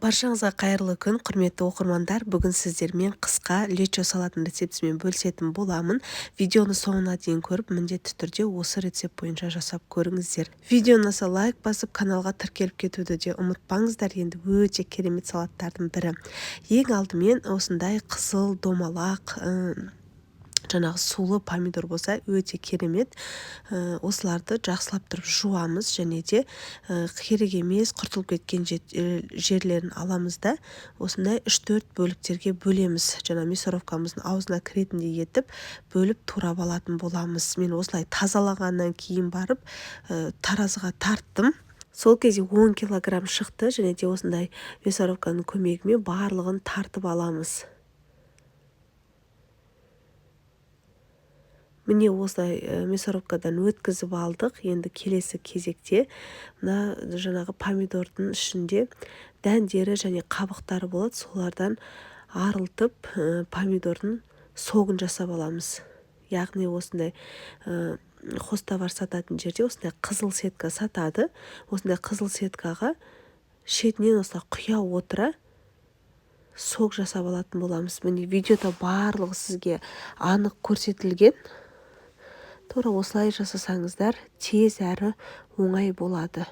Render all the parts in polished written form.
Баршаңызға қайырлы күн, құрметті оқырмандар. Бүгін сіздермен қысқа лечо салатының рецептімен бөлісетін боламын. Видеоны соңына дейін көріп, міндетті түрде осы рецепт бойынша жасап көріңіздер. Видеоны ұнаса лайк басып, каналға тіркеліп кетуді де ұмытпаңыздар. Енді өте керемет салаттардың бірі. Ең алдымен осындай қызыл домалақ, жаңағы сулы помидор болса өте керемет. Осыларды жақсылап тұрып жуамыз және де керек емес құртылып кеткен жерлерін аламыз да осындай 3-4 бөліктерге бөлеміз. Жаңа мясорубкамыздың аузына кіретіндей етіп бөліп турап алатын боламыз. Мен осылай тазалағаннан кейін барып, таразыға тарттым. Сол кезде 10 килограмм шықты және де осындай мясорубканың көмегімен барлығын тартып аламыз. Міне осылай мясорубкадан өткізіп алдық. Енді келесі кезекте мына жаңағы помидордың ішінде дәндері және қабықтары болады. Солардан арылтып, помидордың согын жасап аламыз. Яғни осындай хозтовар сататын жерде осындай қызыл сетка сатады. Осындай қызыл сеткаға шетінен осылай құя отыра сок жасап алатын боламыз. Міне видеода барлығы сізге анық көрсетілген. Тура осылай жасасаңыздар тез әрі оңай болады.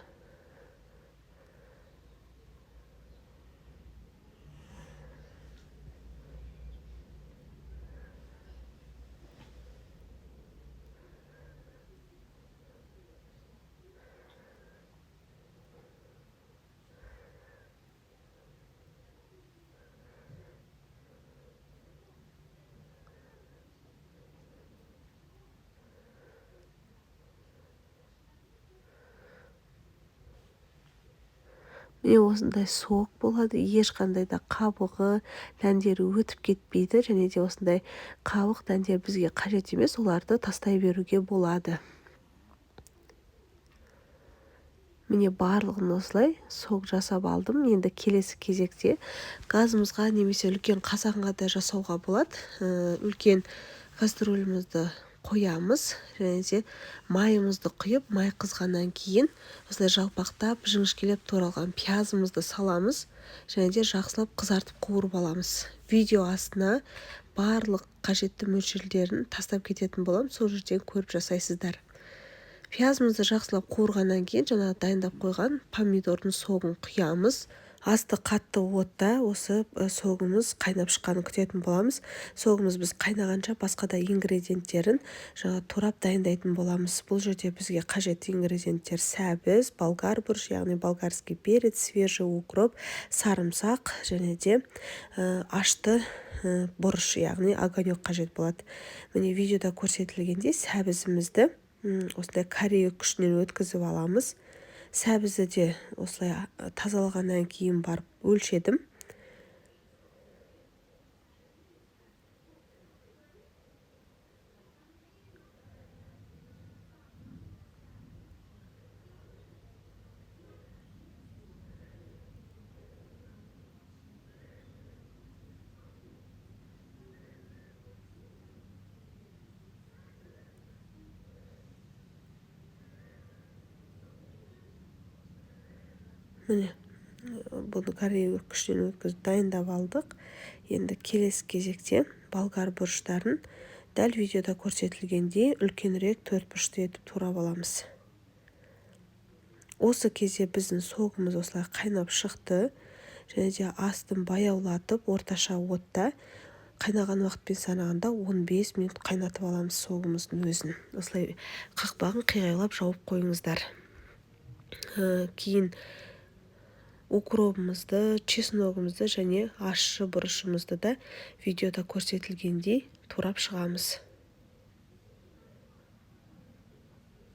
Міне осындай сок болады, ешқандай да қабығы, дәндері өтіп кетпейді және де осындай қабық дәндер бізге қажет емес, оларды тастай беруге болады. Міне барлығын осылай сок жасап алдым. Енді келесі кезекте газымызға немесе үлкен қазанға да жасауға болады. Үлкен кастрюлімізді қоямыз және де майымызды құйып, май қызғаннан кейін осылай жалпақтап, жіңішкелеп туралған пиязымызды саламыз және де жақсылап қызартып қуырып аламыз. Видео астына барлық қажетті мөлшерлерін тастап кететін боламын, сол жерден көріп жасайсыздар. Пиязымызды жақсылап қуырғаннан кейін жаңа дайындап қойған помидордың согын құямыз. Асты қатты отта осы согымыз қайнап шыққанын күтетін боламыз. Согымыз біз қайнағанша басқа да ингредиенттерін жаңа турап дайындайтын боламыз. Бұл жерде бізге қажетті ингредиенттер сәбіз, болгар бұрыш, яғни болгарский перец, свежий укроп, сарымсақ және де ашты бұрыш, яғни огонек қажет болады. Міне видеода көрсетілгендей сәбізімізді осындай корея күшінен өткізіп аламыз. Сәбізді де осылай тазалағаннан кейін барып өлшедім. Міне, бұны корея күшінен өткізіп дайындап алдық. Енді келесі кезекте болгар бұрыштарын дәл видеода көрсетілгендей үлкенірек төрт бұрышты етіп турап аламыз. Осы кезде біздің согымыз осылай қайнап шықты және де астын баяулатып орташа отта қайнаған уақытпен санағанда 15 минут қайнатып аламыз согымыздың өзін. Осылай қақпағын қиғайлап жауып қойыңыздар. Кейін укробымызды, чесногымызды және ащы бұрышымызды да видеода көрсетілгендей турап шығамыз.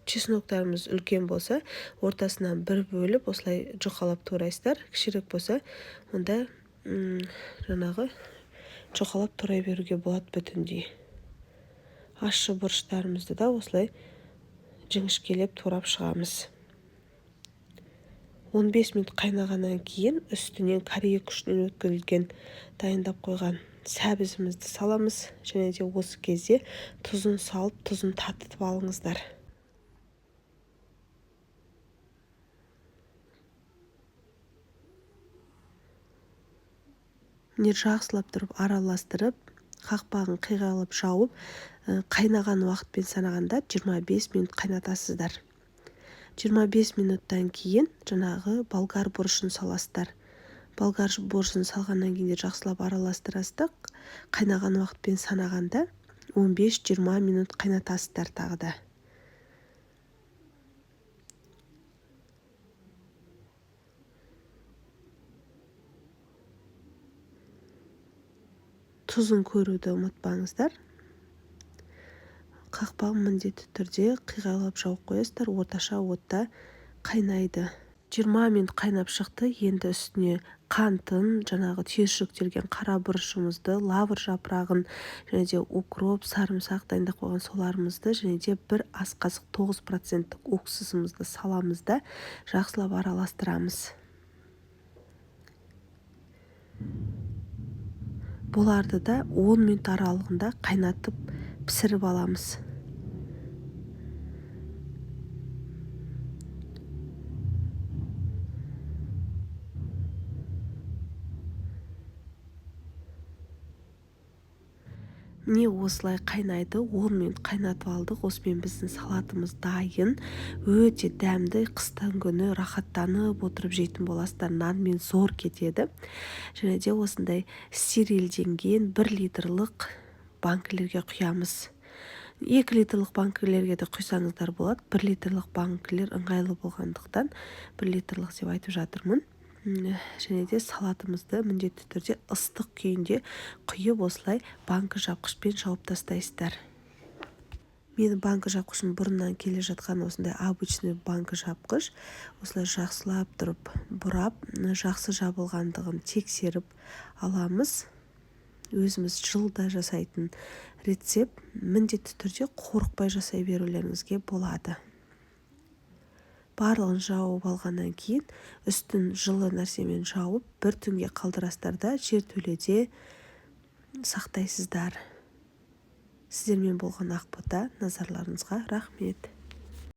Чесноктарымыз үлкен болса, ортасынан бір бөліп осылай жұқалап турайсыздар. Кішірек болса, онда жаңағы жұқалап турай беруге болады бүтіндей. Ащы бұрыштарымызды да осылай жіңішкелеп турап шығамыз. 15 минут қайнағаннан кейін үстінен корея күшінен өткізілген дайындап қойған сәбізімізді саламыз және де осы кезде тұзын салып, тұзын татытып алыңыздар. Міне, жақсылап тұрып араластырып, қақпағын қиғалап жауып, қайнаған уақытпен санағанда 25 минут қайнатасыздар. 25 минуттан кейін жаңағы болгар бұрышын саласыздар. Болгар бұрышын салғаннан кейін де жақсылап араластырасыздар. Қайнаған уақытпен санағанда 15-20 минут қайнатасыздар тағы да. Тұзын көруді ұмытпаңыздар. Қақпағын міндетті түрде қиғайлап жауып қоясыздар, орташа отта қайнайды. 20 минут қайнап шықты. Енді үстіне қантын, жаңағы түйіршіктелген қара бұрышымызды, лавр жапырағын және де укроп, сарымсақ дайындап қойған соларымызды және де бір ас қасық 9% уксусымызды саламыз да жақсылап араластырамыз. Бұларды да 10 минут аралығында қайнатып пісіріп аламыз. Міне, осылай қайнайды. 10 минут қайнатып алдық. Осымен біздің салатымыз дайын. Өте дәмді, қыстың күні рахаттанып отырып жейтін боласыздар. Нанмен зор кетеді. Және де осындай стерилденген 1 литрлік банкілерге құямыз. 2 литрлік банкілерге де құйсаңыздар болады. 1 литрлік банкілер ыңғайлы болғандықтан 1 литрлік деп айтып жатырмын. Және де салатымызды міндетті түрде ыстық күйінде құйып, осылай банкі жапқышпен жауып тастайсыздар. Менің банкі жапқышым бұрыннан келе жатқан осындай обычный банкі жапқыш. Осылай жақсылап тұрып бұрап, жақсы жабылғандығын тексеріп аламыз. Өзіміз жылда жасайтын рецепт, міндетті түрде қорықпай жасай берулеріңізге болады. Барлығын жауып алғаннан кейін үстін жылы нәрсемен жауып, бір түнге қалдырасыздар да жертөледе сақтайсыздар. Сіздермен болған Ақбота, назарларыңызға рахмет.